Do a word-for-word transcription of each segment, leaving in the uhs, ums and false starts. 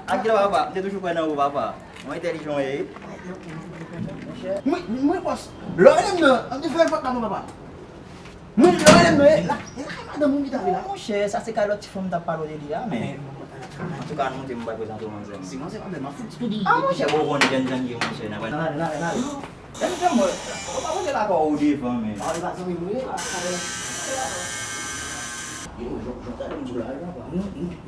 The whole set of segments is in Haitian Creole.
Akila papa, m te toujou kwè nan ou papa. Mwen entèlijan w ye. Mwen, mwen bòs. Lè w rele m nan, an te fè fòt la non papa. Mwen lè w rele m nan, e la, e la kay madanm ou m ki t ale la. Monchè, sa se kay lòt ti fanm m t ap pale w de li a, men. Antouka, nou te m pral prezante w manzè m. Si manzè pa bèl, m ap fout tou di. Ah, monchè, bon, bon, jèn jan l ye, monchè, n ap. N ale, n ale, n ale. Lè nou fè mwen, ou pa pote lakò ou devan, men. Ah, e pa zanmi m, wi, e pa zanmi m. Yo, yo, yo, tande m di w la, yo,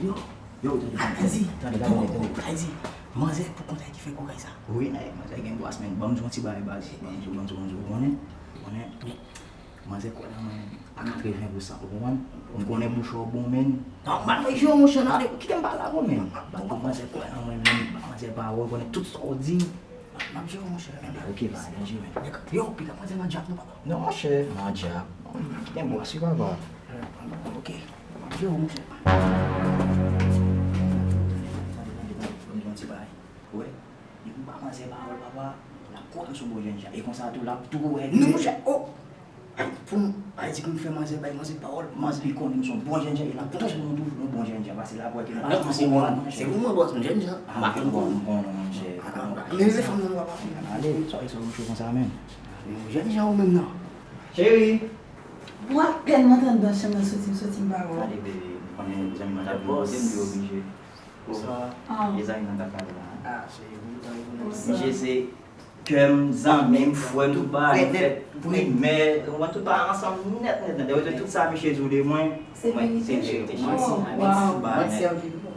yo, yo, yo, tande, tande, tande, tande, tande. Manzè pou kont ki fè koukay sa. Wi, nèg, manzè gen bras, men ban m di w yon ti bagay, baz. Ban m di w, ban m di w, ban m di w, ou konnen, ou konnen. Manzè kwè nan mwen a katreven pou san, ou konprann? M konnen bouch ou bon, men. Non, m pa nan jwe, monchè, non. Kite m pale avè w, men. Bon, manzè kwè nan mwen, men. Manzè pawòl, konnen tout sa w di. M ap jere w, monchè. Enben, oke, pa gen jere. Yo, piga manzè nan djab, non, papa. Non, monchè, nan djab. Kite m bwase, papa. Oke. M ap jere w, monchè. Yon ti bagay. Wè. Depi w ba manzè pawòl, papa, l ap kwè w se yon bon jènjan. E konsa tou, l ap tou wè. Non, monchè, oh! Pou m, a di pou m fè manzè bay manzè pawòl, manzè li konnen m se yon bon jènjan, e l ap toujou yon, toujou yon bon jènjan, paske l ap wè ke m pa panse bon nan manzè. Se pou mwen bòs, m jènjan. Ah, m konnen, monchè. Men se fanm nan papa. Ale, sa, sa, monchè, konsa menm. Jènjan ou menm nan. Cheri. Bon, apèn mwen tann nan chanm nan soti, m soti m pa wè w. Ale, bebe, m konnen zanmi mwen t ap vin kote m, li oblije. Bonswa. Ah. Mezanmi, nan t ap pale la. Ah, se ou, ou, ou, misye se kè m, zanmi m, frè m, tout bagay, nou fè primè, nou tout bagay ansanm nèt, nèt, nèt. Depi tout sa misye di w de mwen, se verite. Mwen, se verite, cheri. Oh, mwen, wow. Tout bagay nèt.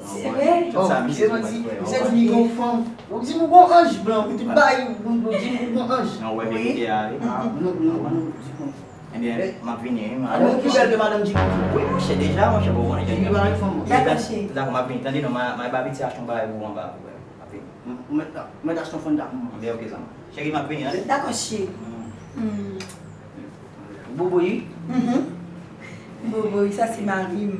Se vre? Tout sa misye di mwen, frè. Misye di m gon fanm. Ou di m ou gon anj blan, ou tout bagay, ou di m ou gon anj. Non, wè verite a, wi. Ah, non, non, non, di konsa. Ebyen, m ap vini, wi. Ou pi bèl ke madanm Jimmy. Wi, monchè, deja, monchè, bon, bon, Jimmy pa yon fanm. Dakò, cheri. Dakò, m ap vini. Tande non, m a, m a ba piti achte yon bagay pou ou anba pou wè. M ap vini. M, m mèt, m mèt achte yon fonda pou mwen. Ebyen, oke, zanmi. Cheri, m ap vini, tande. Dakò, cheri. Mm. Mm. Boboy. Mhm. Boboy, sa se mari m.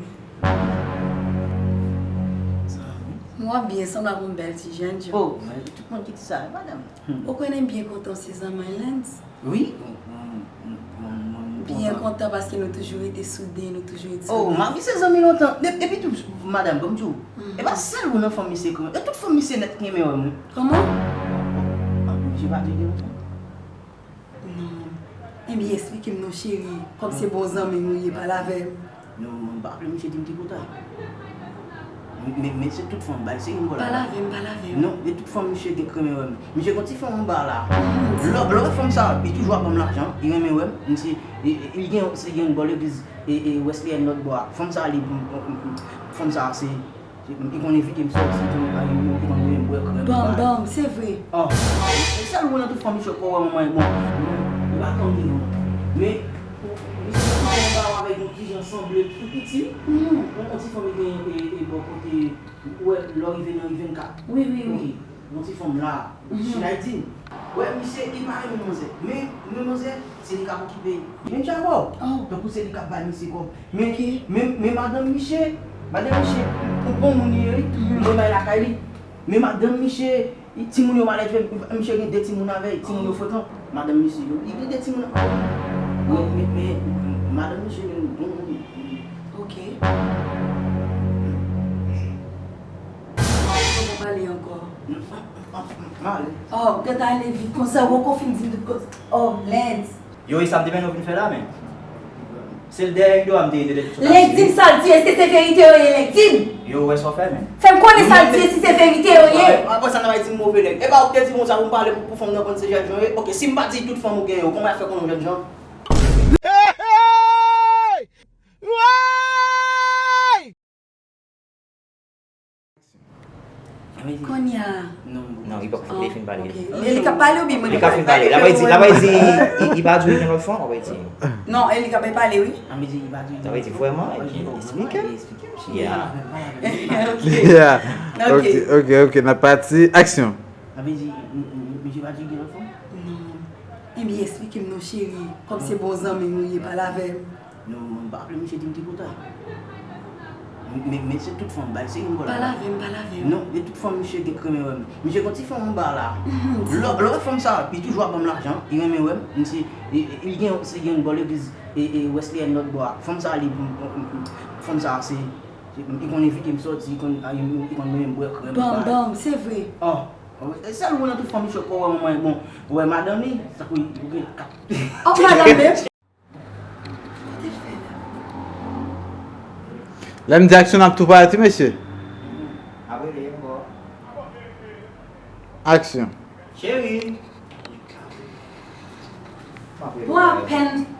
Mwen byen, sanble ak yon bèl ti jènjan. Oh, men tout moun ki di sa, madanm. Hmm. Ou konnen m byen kontan se zanmi Lens. Wi. Byen kontan paske nou toujou rete soude, nou toujou rete solid. Oh, m ap di se zanmi lontan. E, epi tou, madanm, ban m di w, e pa sèl ou nan fanmi se kòm, e tout fanmi se nèt ki renmen wè m, wi. Kòman? Ah, misye pa di gen lontan. Non. Ebyen, eksplike m non, cheri. Kòm se bon zanmi m ou ye, pale avè m. Non, mwen pa vle misye di m tripotay. Men, men se tout fanm bay, se yon gòl. Pale avè m, pale avè m. Non, e tout fanm misye gen k renmen wè m. Misye gon ti fanm anba la. Lè, lè w wè fanm sa, li toujou ap ban m lajan, li renmen wè m. Misye, e, e, li gen, se gen yon bò legliz, e, e, Wesleyèn lòt bò a. Fanm sa, li, fanm sa, se, li konn envite m sòti tou, li konn voye m bwè krèm. Bon, bon, se vre. Oh, e sèl ou nan tout fanmi chòk kò wè manman e bon. Li pa konn li non. Men, misye konn yon ba avèk yon ti jan sanble tou piti. Yon, yon ti fanmi gen e, e bò kote, ou wè, lè w rive nan ri vennkat. Wi, wi, wi. Yon ti fanm la, China di m. Wè, misye, li pa renmen manzè. Men, men manzè, se li k ap okipe. Li menm jan avè w. Tankou se li k ap bay misye kòb. Men, men, men madanm misye, madanm misye, yon bon moun li ye, wi. Li konn bay lakay li. Men madanm misye, timoun yo malelve, misye gen de timoun avè l, timoun yo frekan. Madanm misye, yo, li gen de timoun avè l. Men, men, men, madanm misye, yon bon moun. Ok. Ou pa pale ankò. M ale. Oh, gad ale vit konsa, ou poko fin di m tout koze. Oh, Lens. Yo, e sa m te mennen w vin fè la, men. Se l dèyè rido a m te ede depi sou. Lens, di m sa l di, èske se verite yo ye, Lens, di m? Yo, ou wè sa w fè, men. Fè m konnen sa l di, si se verite yo ye. Apre sa, n a di m move nèg. E pa ou ki te di m sa pou m pale pou, pou fanm nan konn se jènjan yo ye? Ok, si m pa di tout fanm ou gen yo, kòman y ap fè konnen w jènjan? Hey, hey! Woy! Kounye a. Non, li poko fin pale. Ok. Li, li ka pale oubyen mwen? Li ka fin pale. L ap di, l ap di, li, li pa di gen lòt fanm, w ap di. Non, e li ka pale, wi. L ap di vrèman, epi eksplike. Yeah. Ok. Yeah. Ok. Ok, ok, ok, n ap pati. Aksyon. L ap di, m, m, misye pa di gen lòt fanm? Non. Ebyen, eksplike m non, cheri. Kòm se bon zanmi m ou ye, pale avè m. Non, mwen pa vle misye di m tripotay. Men, men se tout fanm bay, se yon gòl. Pale avè m, pale avè m. Non, e tout fanm misye gen k renmen wè m. Misye gon ti fanm anba la. Lè, lè w wè fanm sa, li toujou ap ban m lajan, li renmen wè m. Misye, e, e, li gen, se gen yon bò legliz, e, e, Wesleyèn lòt bò a. Fanm sa, li, fanm sa, se Li konn envite m sòti, li konn, li konn mennen m bwè krèm. Banm, banm, se vre. Oh, e sèl moun nan tout fanmi Chòk ou wè manman bon, ou wè madanm li, sa kou ou gen kat. Oh, madanm menm. Kote l fè la? Lè m di aksyon, n ap tou pale, ti mesye. Ap rele ankò. Aksyon. Cheri. M ap rele. Bon, apèn